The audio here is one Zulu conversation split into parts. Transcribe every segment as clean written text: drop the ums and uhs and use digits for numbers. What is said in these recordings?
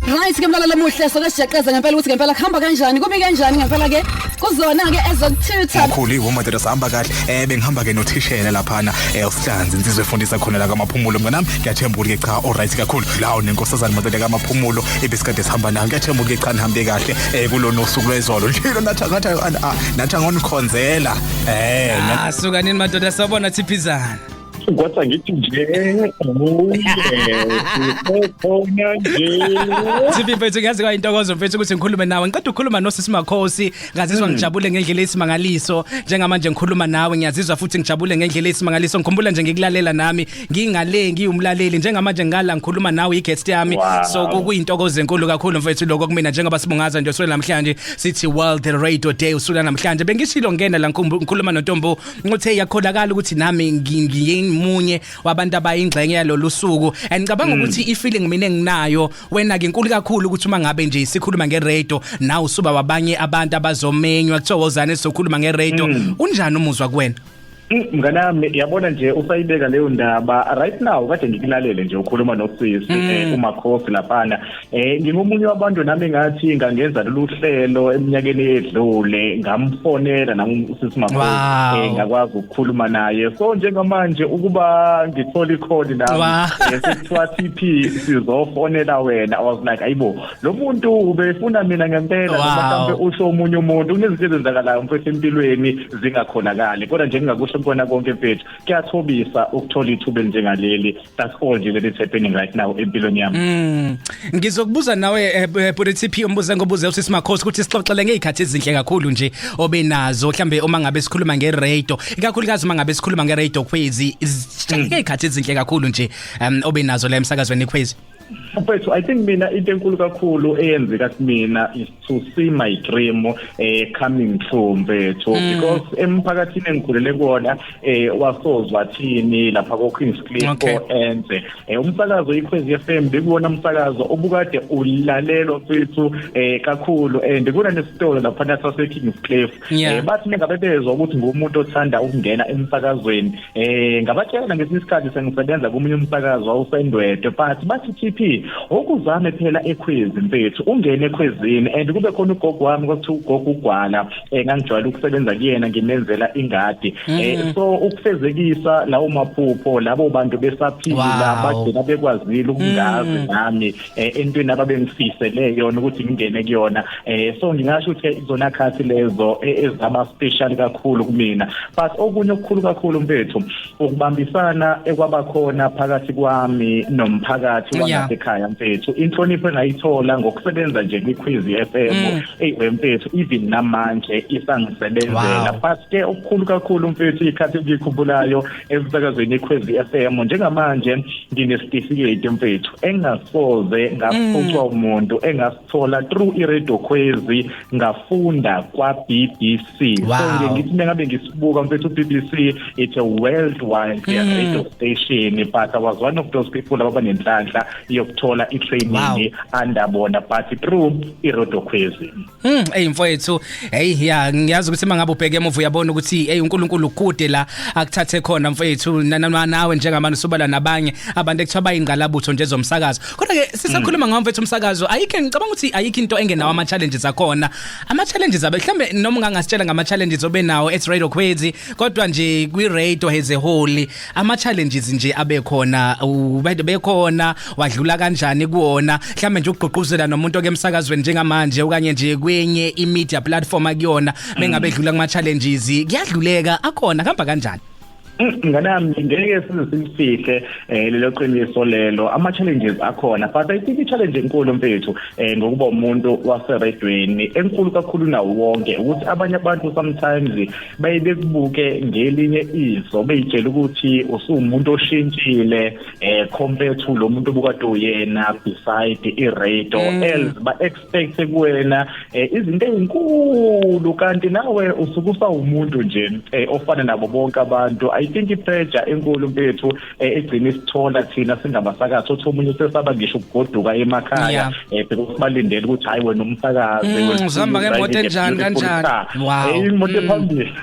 Right ke, mlaleli omuhle, soke sijaqeza ngempela ukuthi ngempela kuhamba kanjani, kumi kanjani ngempela ke kuzona ke ezokuthutha. Mkhulu, iwomadoda, sihamba kahle. Bengihamba ke nothishela laphana, uSihlanzi, insizwe efundisa khona la kaMaphumulo. Mnganami, ngiyathemba ukuthi ke cha, all right kakhulu lawo nenkosazana, madoda, kaMaphumulo ebesikade sihamba nayo. Ngiyathemba ukuthi ke cha, nihambe kahle kulona usuku lwezolo njilo. Nathi ngathi nathi angonikhonzela. Ah, suka nini madoda, sawubona Thiphizana. Kodwa ngithi nje uye khona nje. Thiphi mfethu, ngiyazi kwayintokozo mfethu ukuthi ngikhulume nawe. Ngiqeda ukukhuluma nosisi Makhosi, ngazizwa ngijabule ngendlela esimangaliso. Njengamanje ngikhuluma nawe, ngiyazizwa futhi ngijabule ngendlela esimangaliso. Ngikhumbula nje ngikulalela nami, ngingale ngiyumlaleli. Njengamanje ngala ngikhuluma nawe, i-guest yami. So kuyintokozo enkulu kakhulu mfethu lokho kumina, njengoba sibungaza nje usuku namhlanje, sithi World Radio Day usuku namhlanje. Bengishilo ngena la ngikhuluma noNtombo ngithe yakholakala ukuthi nami ngiyimunye wabantu abayingxenye yalolu suku, and ngicabanga ukuthi i-feeling mina enginayo wena ke inkulu kakhulu, ukuthi uma ngabe nje sikhuluma ngeradio nawe usuba wabanye abantu abazomenywa, kuthiwa wozane sizokhuluma ngeradio. Unjani umuzwa kuwena? Mnganami, yabona nje usayibeka leyo ndaba right now, kade ngikulalele nje ukhuluma nosisi uMakhosi laphana. Ngingomunye wabantu nami ngathi ngangenza lolu hlelo eminyakeni edlule, ngamfonela nami usisi Makhosi, ngakwazi ukukhuluma naye. So njengamanje ukuba ngithola ikhodi nami, sekuthiwa TP, sizofonela wena, I was like, ayibo, lo muntu ubefuna mina ngempela noma mhlawumbe usho omunye umuntu? Kunezinto ezenzakalayo mfethu empilweni zingakhonakali, kodwa nje ngingakusho kubona konke mfethu, kuyathobisa ukuthola ithuba elinjengaleli. That's all nje that is happening right now empilweni yami. Ngizokubuza nawe, Bhuti TP, umbuze ngobuze usisi Makhosi ukuthi sixoxele ngezikhathi ezinhle kakhulu nje obenazo, mhlambe uma ngabe sikhuluma ngeradio, ikakhulukazi uma ngabe sikhuluma ngeradio Khwezi, ngezikhathi ezinhle kakhulu nje obenazo la emsakazweni iKhwezi. Mfethu, I think mina into enkulu kakhulu eyenzeka kumina is to see my dream coming true mfethu, because emphakathini engikhulele kuwona wasoZwathini lapha ko Queenscliff, enze umsakazo iKhwezi FM bekuwona umsakazo obukade ulalelwa mfethu kakhulu, and kuna nesitolo lapha sase Kingscliff. Bathi mengabe bezwa ukuthi ngumuntu othanda ukungena emsakazweni, ngabatshela ngesinye isikhathi sengisebenza komunye umsakazo awusendwedwe, but bathi, "TP, okuzame phela eKhwezi mfethu, ungene eKhwezini." And kube khona ugogo wami, kwakuthiwa ugogo uGwala, ngangijwayele ukusebenza kuyena, ngimenzela ingadi. So ukufezekisa lawo maphupho, labo bantu besaphila, bagcina bekwazile ukungazi nami entweni ababengifisele yona ukuthi ngingene kuyona. So ngingasho ukuthi izona khathi lezo ezaba special kakhulu kumina. But okunye okukhulu kakhulu mfethu, ukubambisana ekwabakhona phakathi kwami nomphakathi wangasekhaya mfethu, inhlonipho engayithola ngokusebenza nje kwiKhwezi FM, hey mfethu, even namanje isangisebenzela. But ke okukhulu kakhulu mfethu, ikhathi engikhumbulayo emsakazweni iKhwezi FM, njengamanje nginesitifiketi mfethu engasoze ngaphucwa umuntu, engasithola through iRadio Khwezi, ngafunda kwa BBC. So ngithi mengabe ngisibuka mfethu, BBC, it's a worldwide radio station, but I was one of those people ababanenhlanhla yokuthola i-training under bona, but through iRadio Khwezi. Hey mfowethu, hey ya, ngiyazi ukuthi mangabe ubheke emuva uyabona ukuthi hey, uNkulunkulu kude la akuthathe khona mfowethu, nawe njengamanje usubala nabanye abantu ekuthiwa bayingqalabutho nje zomsakazo. Kodwa ke sisakhuluma ngawo mfethu umsakazo, ayikho, ngicabanga ukuthi ayikho into engenawo ama challenges akhona. Ama challenges abe mhlambe noma ungangasitshela ngama challenges obenawo at Radio Khwezi, kodwa nje kwi radio as a whole, ama challenges nje abe khona, ubede bekhona, wadlula kanjani kuwona, mhlambe nje ukugqugquzela nomuntu oke emsakazweni njengamanje okanye nje kwenye i media platform akuyona, mengabe edlula kuma challenges, kuyadluleka, akhona, kuhamba kanjani? Mnganami, ngeke size simfihle lelo qiniso lelo, ama challenges akhona. But I think i challenge enkulu mfethu, ngokuba umuntu waseredweni, enkulu kakhulu nawo wonke, ukuthi abanye abantu sometimes baye bekubuke ngelinye iso, beyitshela ukuthi usuwumuntu oshintshile compared to lo muntu obukade uyena beside i-radio, else ba expect kuwena izinto ezinkulu, kanti nawe usuke usawumuntu nje ofana nabo bonke abantu. I I think i-pressure enkulu mfethu egcina isithola thina singabasakazi, uthi omunye usesaba ngisho ukugoduka emakhaya because balindele ukuthi hayi wena umsakazi uzihamba ngemoto enjani kanjani. Wow, imoto ephambili.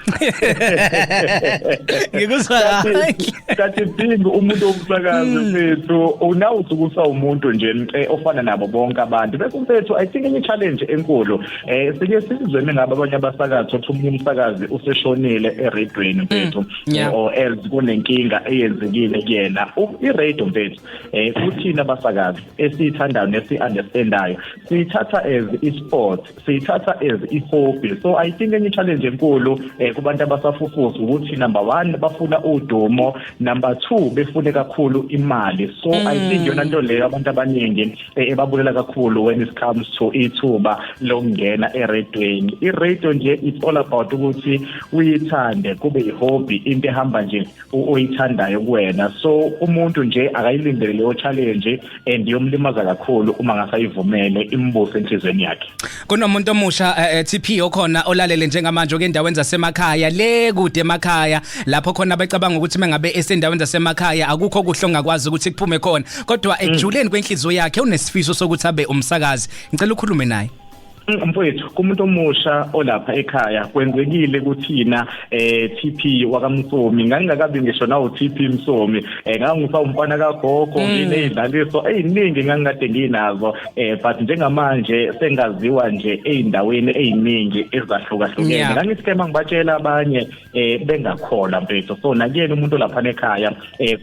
Ngikuzwa kahle. Kanti being umuntu omsakazi mfethu, unawuthi umuntu nje ofana nabo bonke abantu. Bese mfethu I think enye challenge enkulu, sike sizwe mengabe abanye abasakazi uthi omunye umsakazi useshonile eradweni mfethu, or else kunenkinga eyenzekile kuyena. I-radio mfethu, kuthina abasakazi esiyithandayo nesi-understandayo, siyithatha as i-sport, siyithatha as i-hobby. So I think enye challenge enkulu kubantu abasafufusa ukuthi number 1 bafuna udumo, number 2 befune kakhulu imali. So I think yona nto leyo abantu abaningi ebabulela kakhulu when it comes to ithuba lokungena eradweni. I-radio nje it's all about ukuthi uyithande, kube i-hobby, into ehamba nje oyithandayo kuwena. So umuntu nje akayilindele leyo challenge and yomlimaza kakhulu uma ngasayivumele imbuso enhlizweni yakhe. Kunomuntu omusha TP okhona olalele njengamanje endaweni zasemakhaya, le kude emakhaya, lapho khona becabanga ukuthi mengabe esendaweni zasemakhaya akukho kuhle ongakwazi ukuthi kuphume khona, kodwa ekujuleni kwenhliziyo yakhe unesifiso sokuthi abe umsakazi. Ngicela ukhulume naye. Mfowethu, kumuntu omusha olapha ekhaya, kwenzekile kuthina TP wakaMsomi, ngangingakabi ngisho nawo TP Msomi, ngangusawumfana kagogo, nginezidlaliso eziningi ngangikade nginazo, but njengamanje sengaziwa nje ezindaweni eziningi ezahlukahlukene. Ngangithi ke mangibatshela abanye bengakholwa mfethu. So nakuyena umuntu lapha ekhaya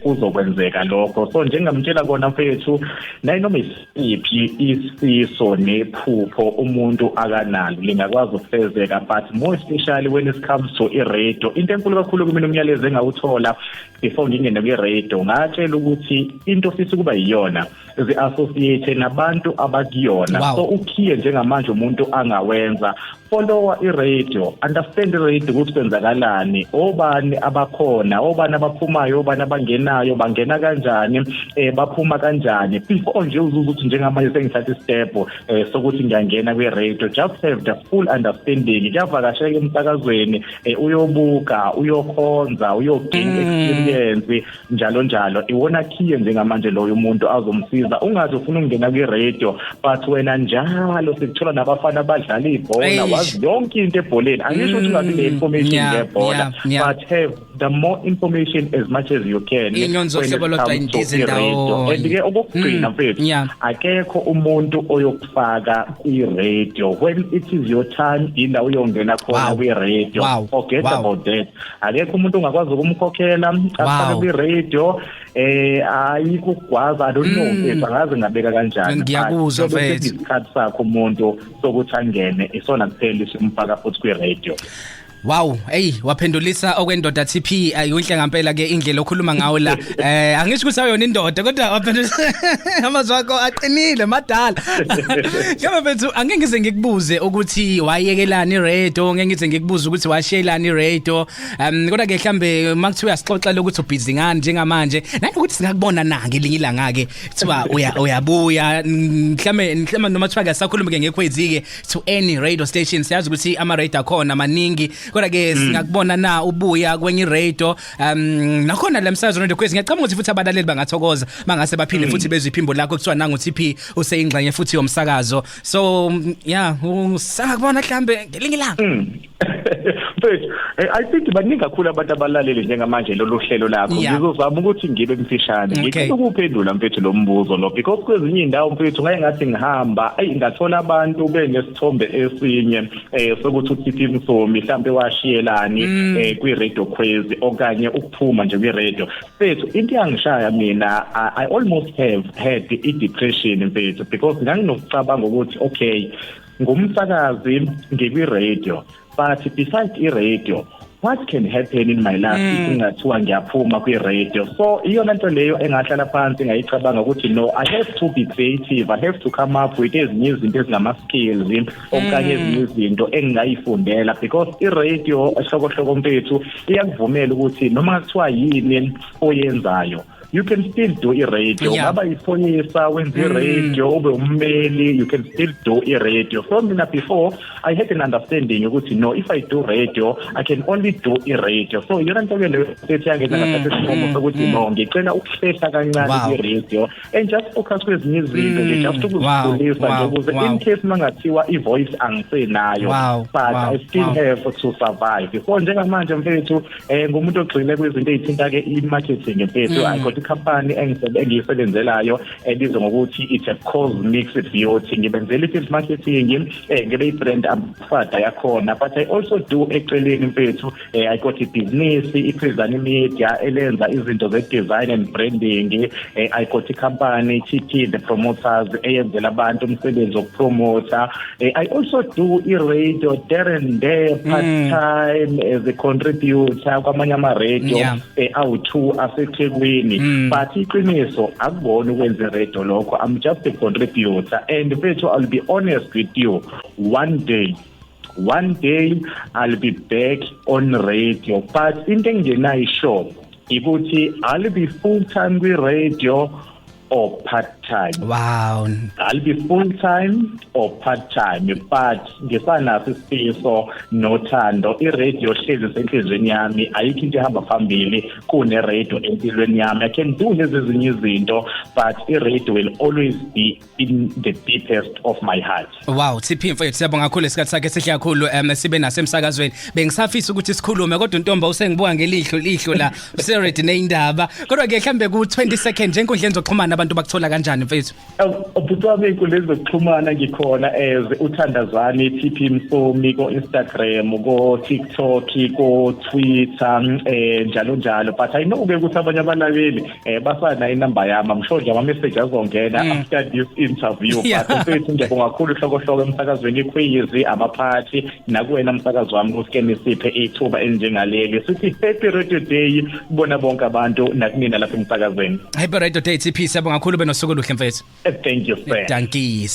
kuzokwenzeka lokho. So njengamtshela kona mfethu, nayi noma isiphi isifiso nephupho umuntu akanalo lingakwazi ukufezeka, but more especially when it comes to i-radio. Into enkulu kakhulu kumina umyalezo engawuthola before ngingene kwi-radio, ngatshela ukuthi into ofisa ukuba yiyona zi-associate nabantu abakuyona. So ukhiye njengamanje umuntu angawenza, follow i-radio, understand i-radio ukuthi kwenzakalani, obani abakhona, obani abaphumayo, obani abangenayo, bangena kanjani, baphuma kanjani, before nje uzuza ukuthi njengamanje sengithatha i-step sokuthi ngiyangena kwi-radio. Just have the full understanding. Kuyavakasheka emsakazweni, uyobuka, uyokhonza, uyogain experience njalo njalo. Iwona khiye njengamanje loyo umuntu azomsiza. Ungaze ufuna ukungena kwi-radio but wena njalo sikuthola nabafana abadlala ibhola, wazi yonke into ebholeni. Angisho ukuthi ungabi ne-information ngebhola, but have the more information as much as you can. Inyoni zohlobo lodwa indize ndawonye. And ke okokugcina mfethu, akekho umuntu oyokufaka kwi-radio when it is your time, indawo uyongena khona kwi-radio. Forget about that. Akekho umuntu ongakwazi ukumkhokhela afake kwi-radio. Ayikugwaza, I don't know mfethu, angaze ngabeka kanjani. Ngiyakuzwa mfethu. Isikhathi sakho umuntu sokuthi angene isona kuphela isimfaka futhi kwi-radio. Wow, hey, waphendulisa okwendoda TP. Ayinhle ngempela ke indlela okhuluma ngawo la. Angisho ukuthi awuyona indoda, kodwa waphendulisa, amazwi akho aqinile madala. Ngoba mfethu angeke ngize ngikubuze ukuthi wayekelani iradio, ngeke ngize ngikubuze ukuthi washiyelani iradio. Kodwa ke mhlambe makuthiwa uyasixoxela ukuthi ubhizi ngani njengamanje, nanokuthi singakubona na ngelinye ilanga ke kuthiwa uyabuya mhlambe noma kuthiwa ke sakhuluma ke ngekhwezi ke to any radio station, siyazi ukuthi ama radio akhona maningi, kodwa ke singakubona na ubuya kwenye radio nakhona la msakazo radio Khwezi? Ngiyacabanga ukuthi futhi abalaleli bangathokoza bangase baphinde futhi bezwe iphimbo lakho kuthiwa nangu TP useyingxenye futhi yomsakazo. So yeah, usakubona mhlambe ngelinye ilanga? Mfethu, I think baningi kakhulu abantu abalaleli njengamanje lolu hlelo lakho. Ngizozama ukuthi ngibe mfishane. Ngicela ukuphendula mfethu lo mbuzo lo, because kwezinye indawo mfethu ngaye ngathi ngihamba, ayi, ngathola abantu benesithombe esinye sokuthi uTP Msomi mhlambe washiyelani kwi-radio Khwezi okanye ukuphuma nje kwi-radio. Mfethu, into yangishaya mina, I almost have had i-depression mfethu, because nganginokucabanga ukuthi okay, ngumsakazi ngikwi-radio, but besides i-radio, what can happen in my life if kungathiwa ngiyaphuma kwi-radio? So iyona nto leyo engahlala phansi ngayicabanga ukuthi no, I have to be creative, I have to come up with ezinye izinto ezingama-skills okanye ezinye izinto engingayifundela, because i-radio hlokohloko mfethu iyakuvumela ukuthi noma kuthiwa yini oyenzayo. You can still do i-radio. Ungaba yiphoyisa, wenze i-radio, ube ummeli, you can still do i-radio. So mina before I had an understanding ukuthi no, if I do radio, I can only do i-radio. So iyona nto ke leyo ethi yangenza ngathatha isinqumo sokuthi no, ngicela ukuhlehla kancane kwi-radio and just focus kwezinye izinto nje, just ukuzikhulisa nje, ukuze in case mangathiwa i-voice angisenayo, but I still have to survive. So njengamanje mfethu, ngumuntu ogxile kwizinto ey'thinta-ke i-marketing mfethu. I got i-company engiyisebenzelayo ebizwa ngokuthi it's a Cosmix Beauty. Ngibenzela i-field marketing, ngibe i-brand ambassador yakhona, but I also do eceleni mfethu, I got ibhizinisi iPrizani Media elenza izinto ze-design and branding. I got i-company TP The Promoters eyenzela abantu umsebenzi wokupromota. I also do i-radio there and there, part time as a contributor kwamanye ama-radio awu-2 aseThekwini, but iqiniso akubona ukwenza i-radio lokho. I'm just a contributor, and mfethu, I'll be honest with you, one day I'll be back on radio, but into engingenayo sure ukuthi I'll be full time kwi-radio or part time. I'll be full time or part time, but ngisanaso isifiso nothando. I-radio hlezi senhlizweni yami, ayikho into ehamba phambili kune-radio empilweni yami. I can do lezi ezinye izinto, but i-radio will always be in the deepest of my heart. Wow, TP mfethu, siyabonga kakhulu isikhathi sakhe sihle kakhulu sibe nasemsakazweni. Bengisafisa ukuthi sikhulume, kodwa untomba usengibuka ngelihlo lihlo la, use-ready neindaba. Kodwa ke mhlambe ku 20 seconds nje, enkundleni zokuxhumana abantu bakuthola kanjani mfethu? Bhuti wami, ey'nkundleni zokuxhumana ngikhona as uThandazani TP Msomi ko-Instagram, ko-TikTok, ko-Twitter, njalo njalo. But I know ke ukuthi abanye abalaleli basana inamba yami. I'm sure nje ama-message azongena after this interview. But mfethu, ngiyabonga kakhulu hlokohloko emsakazweni iKhwizi, abaphathi, nakuwena msakazi wami ukuthi ke nisiphe ithuba elinjengaleli. Sithi happy Radio Day kubona bonke abantu nakunina lapha emsakazweni. Happy Radio Day TP, siyabonga kakhulu, benosuku oluhle mfethu. Thank you, sir. Dankie.